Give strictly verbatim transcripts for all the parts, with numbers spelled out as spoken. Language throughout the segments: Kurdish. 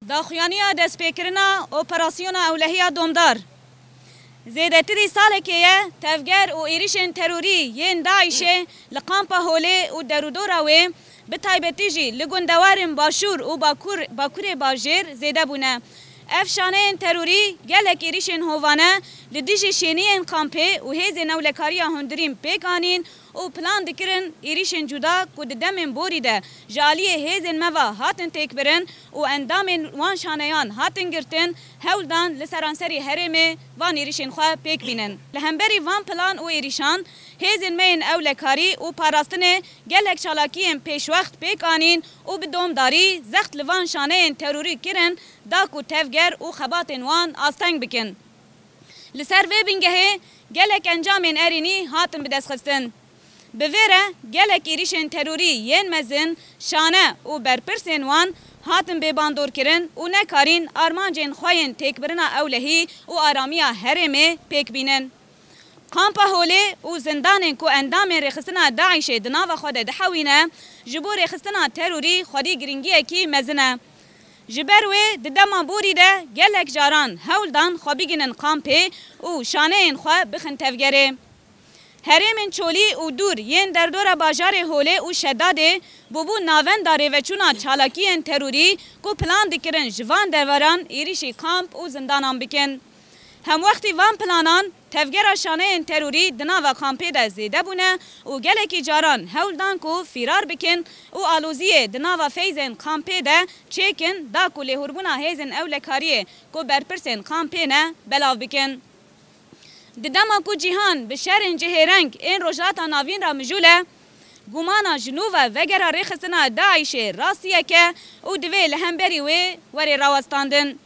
Daxuyaniya destpêkirina Operasyona Ewlehiya Domdar. Zêdetirî salekê ye tevger û êrişên terorî yên DAIŞê li Kampa Holê û derûdora wê, bi taybetî jî li gundewarên Başûr û Bakur, Bakurê Bajêr zêde bûne. Ev şaneyên terorî gelek êrişên hovane li dijî şêniyên kampê û hêzên ewlekariya hundirîn pêk anîn û plan dikirin êrişên cuda ku di demên borî de ji aliyê hêzên me ve hatin têkbirin û endamên wan şaneyan hatin girtin, hewl dan li seranserî herêmê van êrişên xwe pêk bînin. Li hemberî van plan û êrişan, hêzên me yên ewlekarî û parastinê gelek çalakiyên pêşwext pêk anîn û bi domdarî zext li van şaneyên terorî kirin, da ku tevger û xebatên wan asteng bikin. Li ser vê bingehê gelek encamên erênî hatin bidestxistin. Bi vê re gelek êrişên terorî yên mezin, şane û berpirsên wan hatin bêbandorkirin û nekarîn armancên xwe yên têkbirina ewlehî û aramiya herêmê pêk bînin. Kampa Holê û zindanên ku endamên rêxistina DAIŞê di nava xwe de dihewîne, ji bo rêxistina terorî xwedî giringiyekî mezin e. Ji ber wê di dema borî de gelek caran hewl dan xwe bigihînin kampê û şaneyên xwe bixin tevgerê. Herêmên çolî û dûr yên derdora bajarê Holê û Şedadê bûbû navenda rêveçûna çalakiyên terorî ku plan dikirin ji van deveran êrişî kamp û zindanan bikin. Hemwextî van planan tevgera şaneyên terorî di nava kampê de zêde bûne û gelekî caran hewl dan ku fîrar bikin û aloziyê di nava feyzên kampê de çêkin, da ku lêhûrbûna hêzên ewlekariyê ku berpirsên kampê ne belav bikin. Di dema ku cîhan bi şerên cihêreng ên Rojhilata Navîn re mijûl e, gumana ji nû ve vegera rêxistina DAIŞê rastiyek e û divê li hemberî wê were rawestandin.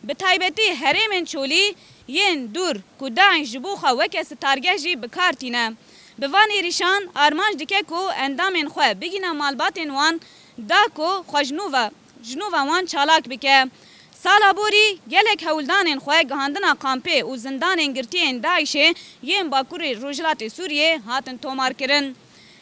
Bi taybetî herêmên çolî yên dûr ku DAIŞ ji bo xwe weke sitargeh jî bi kar tîne. Bi van êrîşan armanc dike ku endamên xwe bigîne malbatên wan, da ku xwe ji nû ve, ji nû ve wan çalak bike. Sala borî gelek hewldanên xwe gihandina kampê û zindanên girtiyên DAIŞê yên Bakurê Rojhilatê Sûriyê hatin tomarkirin.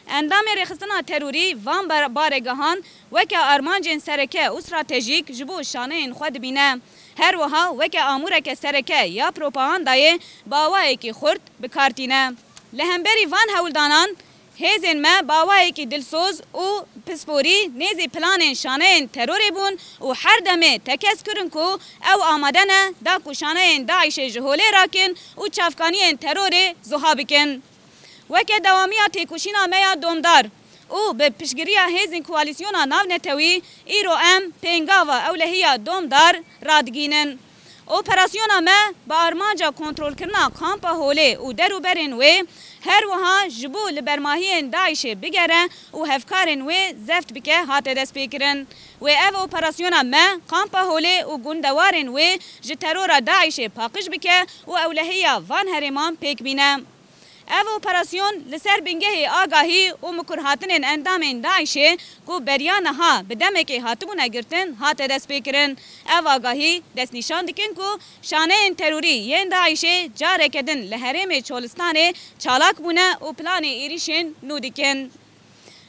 Endamên rêxistina terorî van bar-, baregehan weke armancên sereke û stratejîk ji bo şaneyên xwe dibîne. Her wiha weke amûreke sereke ya propagandayê bi awayekî xurt bi kar tîne. Li hemberî van hewldanan, hêzên me bi awayekî dilsoz û pisporî nêzî planên şaneyên terorê bûn û her demê tekez kirin ku ew amade ne da ku şaneyên DAIŞê ji holê rakin û çavkaniyên terorê zuha bikin. Weke dewamiya têkoşîna me ya domdar û bi piştgiriya hêzên koalîsyona navnetewî, îro em pêngava ewlehiya domdar radigînin. Operasyona me bi armanca kontrolkirina kampa holê û derûberên wê, her wiha ji bo li bermahiyên DAIŞê bigere û hevkarên wê zeft bike hate destpêkirin. Wê ev operasyona me kampa holê û gundewarên wê ji terora DAIŞê paqij bike û ewlehiya van herêman pêk bîne. Ev operasyon li ser bingehê agahî û mikurhatinên endamên DAIŞê ku beriya niha bi demekê hatibûne girtin, hate destpêkirin. Ev agahî destnîşan dikin ku şaneyên terorî yên DAIŞê careke din li herêmê Çolistanê çalak bûne û planê êrîşên nû dikin.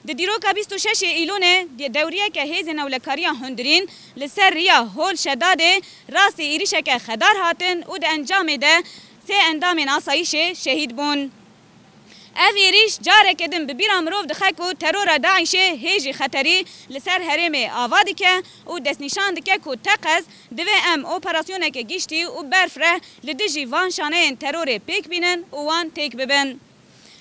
Di dîroka bîst û şeşê Îlonê de dewriyeke hêzên ewlekariya hundirîn li ser riya Hol Şedadê rastî êrîşeke xedar hatin û di encamê de sê endamên asayîşê şehîd bûn. Ev êrîş careke din bi bîra mirov dixe ku terora DAIŞê hê jî xeterî li ser herêmê ava dike û destnîşan dike ku teqez divê em operasyoneke giştî û berfireh li dijî van şaneyên terorê pêk bînin û wan têk bibin.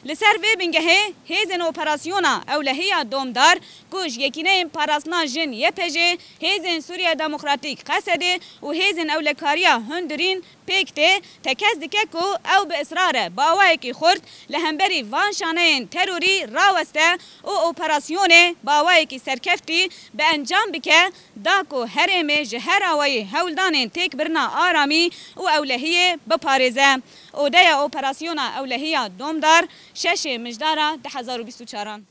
Li ser vê bingehê hêzên operasyona ewlehiya domdar ku ji Yekîneyên Parastina Jin, Y P J, hêzên Sûriya Demokratîk, Qesedê, û hêzên ewlekariya hundirîn pêk tê, tekez dike ku ew bi israr e bi awayekî xurt li hemberî van şaneyên terorî raweste û operasyonê bi awayekî serkeftî bi encam bike, da ku herêmê ji her awayî hewldanên têkbirina aramî û ewlehiyê biparêze. Odeya Operasyona Ewlehiya Domdar, şeşê Mijdara du hezar û bîst û çaran.